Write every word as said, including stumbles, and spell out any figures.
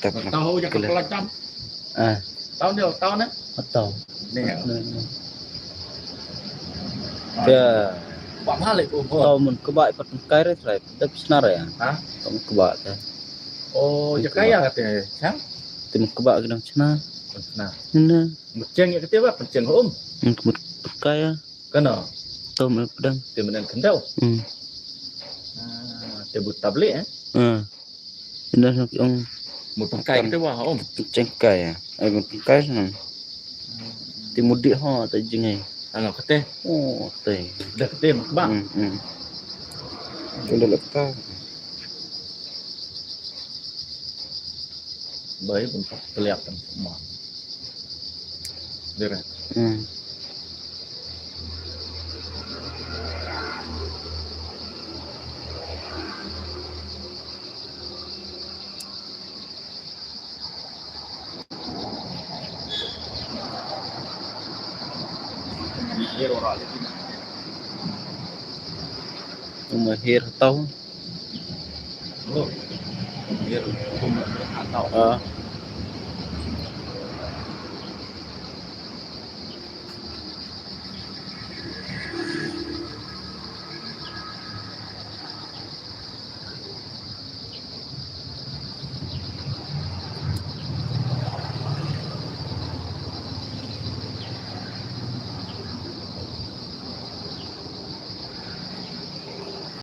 Tap na. Tau ho ja ka pla jam. Ah. Tau ne, tau ne? Tau. Ne. Ne, ne. Ya. Ba ma le ko. Tau mun kba pat kai re trai. Dap snar ya. Ha? Tau mun kba te. Oh, ja kaya te. Chang? Te mun kba ki dang chna. Chna. Ne. Mun cheng ya kete ba, mun cheng hom. Mun kai ya. Kano? Tau mun pedang. Te mun kandau. Hmm. Ah, te but tabli eh. Ah. Inda nok ong mu pengkai kata wah om. Pengkai ya. Ai mu pengkai sana. Ti mudi ho ta jingai. Ano kate? Oh, te. Dah kate mak bang. Hmm, hmm. Kena letak. Baik pun keliatan semua. Dere. Hmm. Mahir tau. Ah.